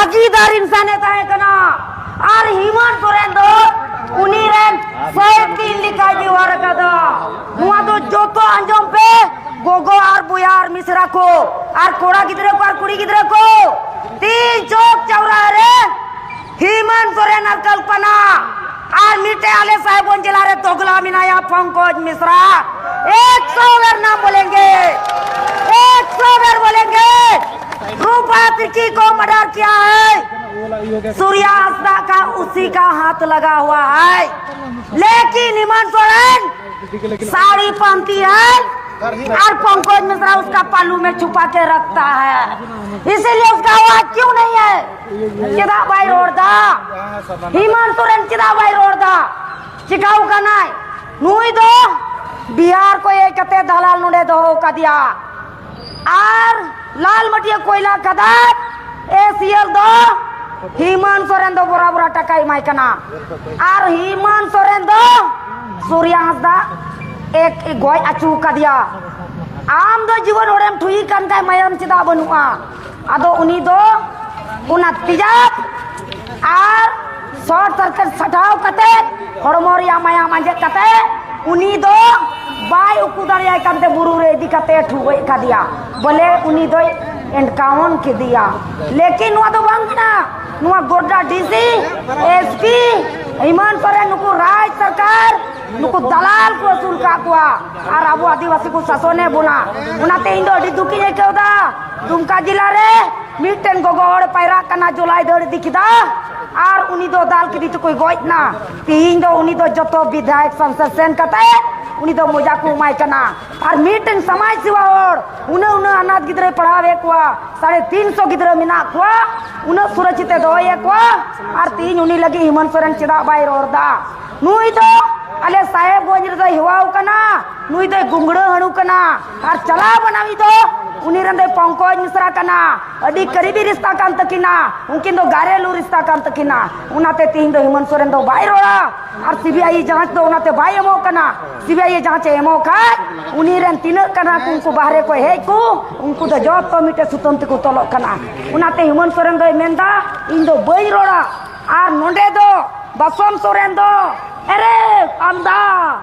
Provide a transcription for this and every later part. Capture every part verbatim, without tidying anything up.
ᱵᱷᱟᱹᱜᱤᱫᱟᱨ ᱤᱱᱥᱟᱱᱮ ᱛᱟᱦᱮᱸ ᱠᱟᱱᱟ᱾ ᱟᱨ ᱦᱮᱢᱚᱱᱛ ᱥᱚᱨᱮᱱ ᱫᱚ ᱩᱱᱤ ᱨᱮᱱ ᱥᱟᱭᱟᱛᱤᱱ ᱞᱮᱠᱟᱭ ᱵᱮᱣᱦᱟᱨ ᱟᱠᱟᱫᱟ᱾ ᱱᱚᱣᱟ ᱫᱚ ᱡᱚᱛᱚ ᱟᱸᱡᱚᱢ ᱯᱮ, ᱜᱚᱜᱚ ᱟᱨ ᱵᱚᱭᱦᱟ ᱟᱨ ᱢᱤᱥᱨᱟ ᱠᱚ, ᱟᱨ ᱠᱚᱲᱟ ᱜᱤᱫᱽᱨᱟᱹ ᱠᱚ ᱟᱨ ᱠᱩᱲᱤ ᱜᱤᱫᱽᱨᱟᱹ ᱠᱚ, ᱛᱤᱦᱤᱧ ᱪᱚᱠ ᱪᱟᱣᱨᱟ ᱨᱮ ᱦᱮᱢᱚᱱᱛ ᱥᱚᱨᱮᱱ ᱟᱨ ᱠᱚᱞᱯᱚᱱᱟ ᱟᱨ ᱢᱤᱫᱴᱮᱡ ᱟᱞᱮ ᱥᱟᱦᱮᱵᱽᱜᱚᱸᱡᱽ ᱡᱮᱞᱟ ᱨᱮ ᱫᱚᱜᱽᱞᱟ ᱢᱮᱱᱟᱭᱟ, ᱯᱚᱝᱠᱚᱡᱽ ᱢᱤᱥᱨᱟ᱾ ᱮᱠ ᱥᱚ ᱵᱟᱨ ᱱᱟᱢ ᱵᱚᱞᱮᱝᱜᱮ, ᱮᱠ ᱥᱚ ᱵᱟᱨ ᱵᱚᱞᱮᱝᱜᱮ᱾ रूपा तिर्की को मर्डर किया है, सूर्या हांसदा का उसी का हाथ लगा हुआ है। लेकिन हेमंत सोरेन साड़ी पहनती है और पंकज मिश्रा उसका पल्लू में छुपा के रखता है, इसीलिए उसका आवाज क्यों नहीं है? ᱪᱮᱫᱟᱜ ᱵᱟᱭ ᱨᱚᱲ ᱫᱟ? ᱦᱮᱢᱚᱱᱛ ᱥᱚᱨᱮᱱ ᱪᱮᱫᱟᱜ ᱵᱟᱭ ᱨᱚᱲ ᱫᱟ? ᱪᱤᱠᱟᱹᱣ ᱠᱟᱱᱟᱭ? ᱱᱩᱭ ᱫᱚ ᱵᱤᱦᱟᱨ ᱠᱚ ᱦᱮᱡ ᱠᱟᱛᱮ ᱫᱟᱞᱟᱞ ᱱᱚᱰᱮ ᱫᱚᱦᱚ ᱠᱟᱫᱮᱭᱟ᱾ ᱟᱨ ᱞᱟᱞ ᱢᱟᱹᱴᱤᱭᱟᱹ ᱠᱚᱭᱞᱟ ᱠᱷᱟᱫᱟᱱ ᱮᱥᱤᱭᱮᱞ ᱫᱚ ᱦᱮᱢᱚᱱᱛ ᱥᱚᱨᱮᱱ ᱫᱚ ᱵᱚᱨᱟ ᱵᱚᱨᱟ ᱴᱟᱠᱟᱭ ᱮᱢᱟᱭ ᱠᱟᱱᱟ᱾ ᱟᱨ ᱦᱮᱢᱚᱱᱛ ᱥᱚᱨᱮᱱ ᱫᱚ ᱥᱩᱨᱭᱟ ᱦᱟᱸᱥᱫᱟ ᱮᱠ ᱜᱚᱡ ᱟᱹᱪᱩ ᱠᱟᱫᱮᱭᱟ᱾ ᱟᱢ ᱫᱚ ᱡᱤᱵᱚᱱ ᱦᱚᱲᱮᱢ ᱴᱷᱩᱭᱤ ᱠᱟᱱ ᱠᱷᱟᱡ ᱢᱟᱭᱟᱢ ᱪᱮᱫᱟᱜ ᱵᱟᱹᱱᱩᱜᱼᱟ? ᱟᱫᱚ ᱩᱱᱤ ᱫᱚ ᱚᱱᱟ ᱛᱮᱡᱟᱵ ᱟᱨ ᱥᱚᱨᱴ ᱥᱟᱨᱠᱤᱴ ᱥᱟᱴᱷᱟᱣ ᱠᱟᱛᱮ ᱦᱚᱲᱢᱚ ᱨᱮᱭᱟᱜ ᱢᱟᱭᱟᱢ ᱟᱸᱡᱮᱫ ᱠᱟᱛᱮ ᱩᱱᱤ ᱫᱚ ᱵᱟᱭ ᱩᱠᱩ ᱫᱟᱲᱮᱭᱟᱭ ᱠᱟᱱᱛᱮ ᱵᱩᱨᱩ ᱨᱮ ᱤᱫᱤ ᱠᱟᱛᱮ ᱴᱷᱩᱣᱟᱹᱡ ᱠᱟᱫᱮᱭᱟ, ᱵᱚᱞᱮ ᱩᱱᱤ ᱫᱚᱭ ᱮᱱᱠᱟᱣᱩᱱ ᱠᱮᱫᱮᱭᱟ᱾ ᱞᱮᱠᱤᱱ ᱱᱚᱣᱟ ᱫᱚ ᱵᱟᱝ ᱠᱟᱱᱟ, ᱱᱚᱣᱟ ᱜᱚᱰᱰᱟ ᱰᱤᱥᱤ, ᱮᱥᱯᱤ, ᱦᱮᱢᱚᱱᱛ ᱥᱚᱨᱮᱱ, ᱱᱩᱠᱩ ᱨᱟᱡᱽ ᱥᱚᱨᱠᱟᱨ, ᱱᱩᱠᱩ ᱫᱟᱞᱟᱞ ᱠᱚ ᱟᱹᱥᱩᱞ ᱠᱟᱜ ᱠᱚᱣᱟ᱾ ᱟᱨ ᱟᱵᱚ ᱟᱹᱫᱤᱵᱟᱹᱥᱤ ᱠᱚ ᱥᱟᱥᱚᱱᱮ ᱵᱚᱱᱟ᱾ ᱚᱱᱟᱛᱮ ᱤᱧ ᱫᱚ ᱟᱹᱰᱤ ᱫᱩᱠᱤᱧ ᱟᱹᱭᱠᱟᱹᱣ ᱫᱟ᱾ ᱫᱩᱢᱠᱟ ᱡᱮᱞᱟ ᱨᱮ ᱢᱤᱫᱴᱮᱱ ᱜᱚᱜᱚ ᱦᱚᱲ ᱯᱟᱭᱨᱟᱜ ᱠᱟᱱᱟ, ᱡᱚᱞᱟᱭ ᱫᱟᱹᱲ ᱤᱫᱤ ᱠᱮᱫᱟ ᱟᱨ ᱩᱱᱤ ᱫᱚ ᱫᱟᱞ ᱠᱮᱫᱮ ᱛᱮᱠᱚᱭ ᱜᱚᱡ ᱮᱱᱟ᱾ ᱛᱮᱦᱤᱧ ᱫᱚ ᱩᱱᱤ ᱫᱚ ᱡᱚᱛᱚ ᱵᱤᱫᱷᱟᱭᱚᱠ ᱥᱟᱝᱥᱚᱫ ᱥᱮᱱ ᱠᱟᱛᱮ ᱩᱱᱤ ᱫᱚ ᱢᱚᱡᱟ ᱠᱚ ᱮᱢᱟᱭ ᱠᱟᱱᱟ᱾ ᱟᱨ ᱢᱤᱫᱴᱮᱱ ᱥᱚᱢᱟᱡᱽ ᱥᱮᱵᱟ ᱦᱚᱲ ᱩᱱᱟᱹᱜ ᱩᱱᱟᱹᱜ ᱟᱱᱟᱛᱷ ᱜᱤᱫᱽᱨᱟᱹᱭ ᱯᱟᱲᱦᱟᱣᱮᱫ ᱠᱚᱣᱟ, ᱥᱟᱲᱮ ᱛᱤᱱ ᱥᱚ ᱜᱤᱫᱽᱨᱟᱹ ᱢᱮᱱᱟᱜ ᱠᱚᱣᱟ, ᱩᱱᱟᱹᱜ ᱥᱩᱨᱚᱠᱷᱤᱛ ᱮ ᱫᱚᱦᱚᱭᱮᱫ ᱠᱚᱣᱟ᱾ ᱟᱨ ᱛᱮᱦᱤᱧ ᱩᱱᱤ ᱞᱟᱹᱜᱤᱫ ᱦᱮᱢᱚᱱᱛ ᱥᱚᱨᱮᱱ ᱪᱮᱫᱟᱜ ᱵᱟᱭ ᱨᱚᱲ ᱫᱟ? ᱱᱩᱭ ᱫᱚ ᱟᱞᱮ ᱥᱟᱦᱮᱵᱽᱜᱚᱸᱡᱽ ᱨᱮᱫᱚᱭ ᱦᱮᱣᱟᱣ ᱠᱟᱱᱟ, ᱱᱩᱭ ᱫᱚᱭ ᱜᱩᱝᱲᱟᱹ ᱦᱟᱹᱬᱩ ᱠᱟᱱᱟ᱾ ᱟᱨ ᱪᱟᱞᱟᱣ ᱵᱟᱱᱟᱣᱤᱡ ᱫᱚ ᱩᱱᱤ ᱨᱮᱱ ᱫᱚᱭ ᱯᱚᱝᱠᱚᱡᱽ ᱢᱤᱥᱨᱟ ᱠᱟᱱᱟ᱾ ᱟᱹᱰᱤ ᱠᱟᱹᱨᱤᱵᱤ ᱨᱤᱥᱛᱟ ᱠᱟᱱ ᱛᱟᱹᱠᱤᱱᱟ᱾ ᱩᱱᱠᱤᱱ ᱫᱚ ᱜᱟᱨᱮᱞᱩ ᱨᱤᱥᱛᱟ ᱠᱟᱱ ᱛᱟᱹᱠᱤᱱᱟ᱾ ᱚᱱᱟᱛᱮ ᱛᱤᱦᱤᱧ ᱫᱚ ᱦᱮᱢᱚᱱᱛ ᱥᱚᱨᱮᱱ ᱫᱚ ᱵᱟᱭ ᱨᱚᱲᱟ᱾ ᱟᱨ ᱥᱤᱵᱤᱟᱭᱤ ᱡᱟᱸᱪ ᱫᱚ ᱚᱱᱟᱛᱮ ᱵᱟᱭ ᱮᱢᱚᱜ ᱠᱟᱱᱟ᱾ ᱥᱤᱵᱤᱟᱭᱤ ᱡᱟᱸᱪ ᱮ ᱮᱢᱚᱜ ᱠᱷᱟᱡ ᱩᱱᱤ ᱨᱮᱱ ᱛᱤᱱᱟᱹᱜ ᱠᱟᱱᱟ ᱠᱚ ᱩᱱᱠᱩ ᱵᱟᱦᱨᱮ ᱠᱚ ᱦᱮᱡ ᱠᱚ, ᱩᱱᱠᱩ ᱫᱚ ᱡᱚᱛᱚ ᱢᱤᱫᱴᱮᱡ ᱥᱩᱛᱟᱹᱢ ᱛᱮᱠᱚ ᱛᱚᱞᱚᱜ ᱠᱟᱱᱟ᱾ ᱚᱱᱟᱛᱮ ᱦᱮᱢᱚᱱᱛ ᱥᱚᱨᱮᱱ ᱫᱚᱭ ᱢᱮᱱᱫᱟ, ᱤᱧ ᱫᱚ ᱵᱟᱹᱧ ᱨᱚᱲᱟ᱾ ᱟᱨ ᱱᱚᱰᱮ ᱫᱚ ᱵᱟᱥᱚᱱ ᱥᱚᱨᱮᱱ ᱫᱚ, ᱮᱨᱮ ᱟᱢᱫᱟ,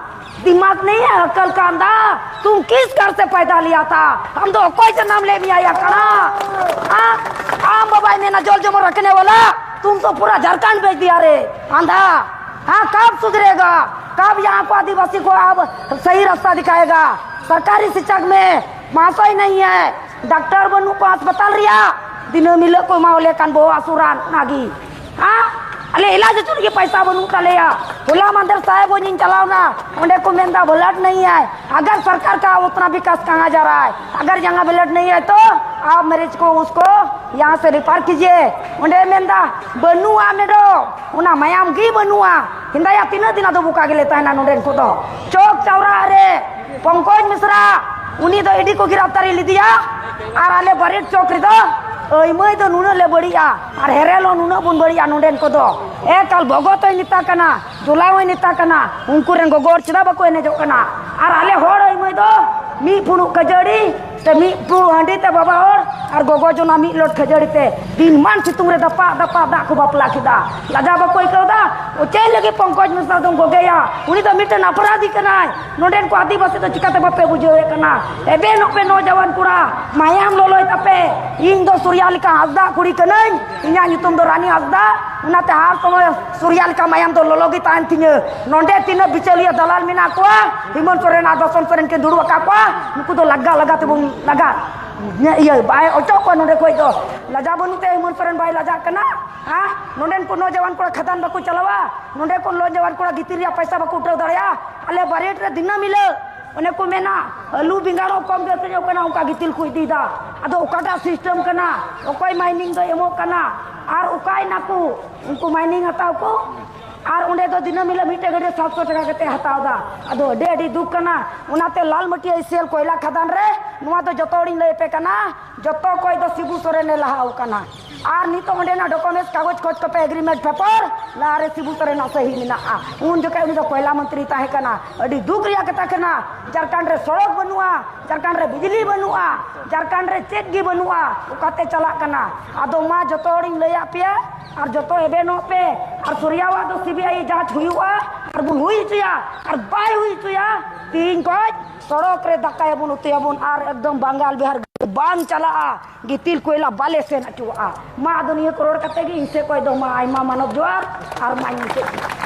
दिमाग नहीं है, अकल का अंधा। तुम किस घर से पैदा लिया था? हम तो कोई जन्म ले नहीं आया कड़ा। हाँ? आम बाबा ने ना जोल जमो रखने वाला, तुम तो पूरा झारखंड बेच दिया रे, अंधा। हाँ, कब सुधरेगा? कब यहाँ को आदिवासी को आप सही रास्ता दिखाएगा? सरकारी शिक्षक में महाशय नहीं है, डॉक्टर बनू को अस्पताल रिया, दिनों मिले को माओ लेकन बो असुरान नागी। हाँ, ᱟᱞᱮ ᱮᱞᱟᱡᱽ ᱦᱚᱪᱚ ᱞᱟᱹᱜᱤᱫ ᱯᱟᱭᱥᱟ ᱵᱟᱹᱱᱩᱜ ᱛᱟᱞᱮᱭᱟ᱾ ᱦᱚᱞᱟ ᱢᱟᱦᱫᱮᱨ ᱥᱟᱦᱮᱵᱽᱜᱚᱸᱡᱽ ᱤᱧ ᱪᱟᱞᱟᱣᱱᱟ, ᱚᱸᱰᱮ ᱠᱚ ᱢᱮᱱᱫᱟ, "ब्लड नहीं है, अगर सरकार का उतना विकास कहाँ जा रहा है, अगर यहाँ ब्लड नहीं है तो आप मरीज को उसको यहाँ से रेफर कीजिए।" ᱚᱸᱰᱮ ᱢᱮᱱᱫᱟ, ᱵᱟᱹᱱᱩᱜᱼᱟ ᱢᱮᱰᱚᱢ, ᱚᱱᱟ ᱢᱟᱭᱟᱢ ᱜᱮ ᱵᱟᱹᱱᱩᱜᱼᱟ᱾ ᱦᱮᱸᱫᱟᱭᱟ, ᱛᱤᱱᱟᱹᱜ ᱫᱤᱱ ᱟᱫᱚ ᱵᱚᱠᱟ ᱜᱮᱞᱮ ᱛᱟᱦᱮᱱᱟ ᱱᱚᱰᱮᱱ ᱠᱚᱫᱚ? ᱪᱚᱠ ᱪᱟᱣᱨᱟ ᱨᱮ ᱯᱚᱝᱠᱚᱡᱽ ᱢᱤᱥᱨᱟ, ᱩᱱᱤ ᱫᱚ ᱤᱰᱤ ᱠᱚ ᱜᱤᱨᱟᱯᱛᱟᱨᱤ ᱞᱮᱫᱮᱭᱟ, ᱟᱨ ᱟᱞᱮ ᱵᱟᱨᱮᱴ ᱪᱚᱠ ᱨᱮᱫᱚ ᱟᱹᱭᱢᱟᱹᱭ ᱫᱚ ᱱᱩᱱᱟᱹᱜ ᱞᱮ ᱵᱟᱹᱲᱤᱡᱼᱟ, ᱟᱨ ᱦᱮᱨᱮᱞ ᱦᱚᱸ ᱱᱩᱱᱟᱹᱜ ᱵᱚᱱ ᱵᱟᱹᱲᱤᱡᱼᱟ ᱱᱚᱰᱮᱱ ᱠᱚᱫᱚ᱾ ᱮᱠᱟᱞ ᱵᱷᱚᱜᱚᱛ ᱦᱚᱸᱭ ᱱᱮᱛᱟ ᱠᱟᱱᱟ, ᱡᱚᱞᱟ ᱦᱚᱸᱭ ᱱᱮᱛᱟ ᱠᱟᱱᱟ, ᱩᱱᱠᱩ ᱨᱮᱱ ᱜᱚᱜᱚ ᱦᱚᱲ ᱪᱮᱫᱟᱜ ᱵᱟᱠᱚ ᱮᱱᱮᱡᱚᱜ ᱠᱟᱱᱟ? ᱟᱨ ᱟᱞᱮ ᱦᱚᱲ ᱟᱹᱭᱢᱟᱹᱭ ᱫᱚ ᱢᱤᱫ ᱯᱷᱩᱲᱩᱜ ᱠᱷᱟᱹᱡᱟᱹᱲᱤ ᱥᱮ ᱢᱤᱫ ᱯᱷᱩᱲᱩᱜ ᱦᱟᱺᱰᱤ ᱛᱮ ᱵᱟᱵᱟ ᱦᱚᱲ ᱟᱨ ᱜᱚᱜᱚ ᱡᱚᱱᱟ ᱢᱤᱫ ᱞᱚᱴ ᱠᱷᱟᱹᱡᱟᱹᱲᱤ ᱛᱮ ᱫᱤᱱ ᱢᱟᱱ ᱥᱤᱛᱩᱝ ᱨᱮ ᱫᱟᱯᱟᱜ ᱫᱟᱯᱟᱜ ᱫᱟᱜ ᱠᱚ ᱵᱟᱯᱞᱟ ᱠᱮᱫᱟ᱾ ᱞᱟᱡᱟ ᱵᱟᱠᱚ ᱟᱹᱭᱠᱟᱹᱣ ᱫᱟ? ᱚ, ᱪᱮᱫ ᱞᱟᱹᱜᱤᱫ ᱯᱚᱝᱠᱚᱡᱽ ᱢᱤᱥᱨᱟ ᱫᱚᱢ ᱜᱚᱜᱮᱭᱟ? ᱩᱱᱤ ᱫᱚ ᱢᱤᱫᱴᱮᱱ ᱟᱯᱨᱟᱫᱷᱤ ᱠᱟᱱᱟᱭ᱾ ᱱᱚᱰᱮᱱ ᱠᱚ ᱟᱹᱫᱤᱵᱟᱹᱥᱤ ᱫᱚ ᱪᱤᱠᱟᱹᱛᱮ ᱵᱟᱯᱮ ᱵᱩᱡᱷᱟᱹᱣᱮᱫ ᱠᱟᱱᱟ? ᱮᱵᱮᱱᱚᱜ ᱯᱮ ᱱᱚᱡᱟᱣᱟᱱ ᱠᱚᱲᱟ, ᱢᱟᱭᱟᱢ ᱞᱚᱞᱚᱭ ᱛᱟᱯᱮ᱾ ᱤᱧ ᱫᱚ ᱥᱩᱨᱭᱟᱞᱤᱠᱟ ᱦᱟᱸᱥᱫᱟ ᱠᱩᱲᱤ ᱠᱟᱹᱱᱟᱹᱧ, ᱤᱧᱟᱹᱜ ᱧᱩᱛᱩᱢ ᱫᱚ ᱨᱟᱱᱤ ᱦᱟᱸᱥᱫᱟ᱾ ᱚᱱᱟᱛᱮ ᱦᱟᱨ ᱥᱚᱢᱚᱭ ᱥᱩᱨᱭᱟᱞᱤᱠᱟ ᱢᱟᱭᱟᱢ ᱫᱚ ᱞᱚᱞᱚ ᱜᱮ ᱛᱟᱦᱮᱱ ᱛᱤᱧᱟᱹ᱾ ᱱᱚᱰᱮ ᱛᱤᱱᱟᱹᱜ ᱵᱤᱪᱟᱹᱞᱤᱭᱟᱹ ᱫᱟᱞᱟᱞ ᱢᱮᱱᱟᱜ ᱠᱚᱣᱟ, ᱦᱮᱢᱚᱱᱛ ᱥᱚᱨᱮᱱ ᱟᱨ ᱫᱚᱥᱚᱱ ᱥᱚᱨᱮᱱ ᱠᱤᱱ ᱫᱩᱲᱩᱵ ᱟᱠᱟᱫ ᱠᱚᱣᱟ, ᱱᱩᱠᱩ ᱫᱚ ᱞᱟᱜᱟ ᱞᱟᱜᱟ ᱛᱮᱵᱚᱱ ᱞᱟᱜᱟ, ᱤᱭᱟᱹ, ᱵᱟᱭ ᱚᱪᱚᱜ ᱠᱚᱣᱟ ᱱᱚᱰᱮ ᱠᱷᱚᱡ ᱫᱚ᱾ ᱞᱟᱡᱟ ᱵᱟᱹᱱᱩᱜ ᱛᱮ ᱦᱮᱢᱚᱱᱛ ᱥᱚᱨᱮᱱ ᱵᱟᱭ ᱞᱟᱡᱟᱜ ᱠᱟᱱᱟ? ᱦᱮᱸ? ᱱᱚᱰᱮᱱ ᱠᱚ ᱱᱚᱡᱟᱣᱟᱱ ᱠᱚᱲᱟ ᱠᱷᱟᱫᱟᱱ ᱵᱟᱠᱚ ᱪᱟᱞᱟᱣᱟ? ᱱᱚᱰᱮ ᱠᱚ ᱱᱚᱡᱟᱣᱟᱱ ᱠᱚᱲᱟ ᱜᱤᱛᱤᱞ ᱨᱮᱭᱟᱜ ᱯᱚᱭᱥᱟ ᱵᱟᱠᱚ ᱩᱴᱷᱟᱹᱣ ᱫᱟᱲᱮᱭᱟᱜᱼᱟ? ᱟᱞᱮ ᱵᱟᱨᱮᱴ ᱨᱮ ᱫᱤᱱᱟᱹᱢ ᱦᱤᱞᱟᱹᱜ ᱚᱱᱮ ᱠᱚ ᱢᱮᱱᱟ, ᱟᱹᱞᱩ ᱵᱮᱸᱜᱟᱲ ᱦᱚᱸ ᱠᱚᱢ ᱜᱮ ᱟᱹᱠᱷᱨᱤᱧᱚᱜ ᱠᱟᱱᱟ, ᱚᱱᱠᱟ ᱜᱤᱛᱤᱞ ᱠᱚ ᱤᱫᱤᱭᱮᱫᱟ᱾ ᱟᱫᱚ ᱚᱠᱟᱴᱟᱜ system ᱠᱟᱱᱟ? ᱚᱠᱚᱭ mining ᱫᱚᱭ ᱮᱢᱚᱜ ᱠᱟᱱᱟ? ᱟᱨ ᱚᱠᱟᱭ ᱱᱟᱠᱚ ᱩᱱᱠᱩ mining ᱦᱟᱛᱟᱣ ᱠᱚ? ᱟᱨ ᱚᱸᱰᱮ ᱫᱚ ᱫᱤᱱᱟᱹᱢ ᱦᱤᱞᱳᱜ ᱢᱤᱫᱴᱮᱡ ᱜᱟᱹᱰᱤ ᱨᱮ ᱥᱟᱛᱥᱚ ᱴᱟᱠᱟ ᱠᱟᱛᱮ ᱦᱟᱛᱟᱣ ᱮᱫᱟ᱾ ᱟᱫᱚ ᱟᱹᱰᱤ ᱟᱹᱰᱤ ᱫᱩᱠ ᱠᱟᱱᱟ᱾ ᱚᱱᱟᱛᱮ ᱞᱟᱞᱢᱟᱹᱴᱤᱭᱟᱹ ᱤᱥᱮᱞ ᱠᱚᱭᱞᱟ ᱠᱷᱟᱫᱟᱱ ᱨᱮ ᱱᱚᱣᱟ ᱫᱚ ᱡᱚᱛᱚ ᱦᱚᱲᱤᱧ ᱞᱟᱹᱭ ᱟᱯᱮ ᱠᱟᱱᱟ, ᱡᱚᱛᱚ ᱠᱚᱭ ᱫᱚ ᱥᱤᱵᱩ ᱥᱚᱨᱮᱱᱮ ᱞᱟᱦᱟ ᱟᱠᱟᱱᱟ᱾ ᱟᱨ ᱱᱤᱛᱚᱜ ᱚᱸᱰᱮᱱᱟᱜ ᱰᱚᱠᱩᱢᱮᱱᱴᱥ ᱠᱟᱜᱚᱡᱽ ᱠᱷᱚᱡᱽ ᱠᱚᱯᱮ, ᱮᱜᱽᱨᱤᱢᱮᱱᱴ ᱯᱮᱯᱟᱨ ᱞᱟᱦᱟᱨᱮ ᱥᱤᱵᱩ ᱥᱚᱨᱮᱱᱟᱜ ᱥᱟᱹᱦᱤ ᱢᱮᱱᱟᱜᱼᱟ᱾ ᱩᱱ ᱡᱚᱠᱷᱮᱡ ᱩᱱᱤ ᱫᱚ ᱠᱚᱭᱞᱟ ᱢᱚᱱᱛᱨᱤ ᱛᱟᱦᱮᱸ ᱠᱟᱱᱟ᱾ ᱟᱹᱰᱤ ᱫᱩᱠ ᱨᱮᱭᱟᱜ ᱠᱟᱛᱷᱟ ᱠᱟᱱᱟ᱾ ᱡᱷᱟᱨᱠᱷᱚᱸᱰ ᱨᱮ ᱥᱚᱲᱚᱠ ᱵᱟᱹᱱᱩᱜᱼᱟ, ᱡᱷᱟᱨᱠᱷᱚᱸᱰ ᱨᱮ ᱵᱤᱡᱽᱞᱤ ᱵᱟᱹᱱᱩᱜᱼᱟ, ᱡᱷᱟᱨᱠᱷᱚᱸᱰ ᱨᱮ ᱪᱮᱫ ᱜᱮ ᱵᱟᱹᱱᱩᱜᱼᱟ᱾ ᱚᱠᱟᱛᱮ ᱪᱟᱞᱟᱜ ᱠᱟᱱᱟ? ᱟᱫᱚ ᱢᱟ ᱡᱚᱛᱚ ᱦᱚᱲᱤᱧ ᱞᱟᱹᱭᱟᱫ ᱯᱮᱭᱟ, ᱟᱨ ᱡᱚᱛᱚ ᱮᱵᱷᱮᱱᱚᱜ ᱯᱮ᱾ ᱟᱨ ᱥᱩᱨᱭᱟᱣᱟᱜ ᱫᱚ ᱥᱤᱵᱤᱟᱭ ᱡᱟᱸᱪ ᱦᱩᱭᱩᱜᱼᱟ, ᱟᱨ ᱵᱚᱱ ᱦᱩᱭ ᱦᱚᱪᱚᱭᱟ᱾ ᱟᱨ ᱵᱟᱭ ᱦᱩᱭ ᱦᱚᱪᱚᱭᱟ, ᱛᱤᱦᱤᱧ ᱠᱷᱚᱡ ᱥᱚᱲᱚᱠ ᱨᱮ ᱫᱟᱠᱟᱭᱟᱵᱚᱱ, ᱩᱛᱩᱭᱟᱵᱚᱱ, ᱟᱨ ᱮᱠᱫᱚᱢ ᱵᱟᱝᱜᱟᱞ ᱵᱤᱦᱟᱨ ᱵᱟᱝ ᱪᱟᱞᱟᱜᱼᱟ᱾ ᱜᱤᱛᱤᱞ ᱠᱚᱭᱞᱟ ᱵᱟᱞᱮ ᱥᱮᱱ ᱦᱚᱪᱚᱣᱟᱜᱼᱟ᱾ ᱢᱟ ᱟᱫᱚ ᱱᱤᱭᱟᱹ ᱠᱚ ᱨᱚᱲ ᱠᱟᱛᱮ ᱜᱮ ᱤᱧ ᱥᱮᱫ ᱠᱷᱚᱡ ᱫᱚ ᱢᱟ ᱟᱭᱢᱟ ᱢᱟᱱᱚᱛ ᱡᱚᱦᱟᱨ, ᱟᱨ ᱢᱟᱧ ᱢᱩᱪᱟᱹᱫ ᱠᱮᱫᱟ᱾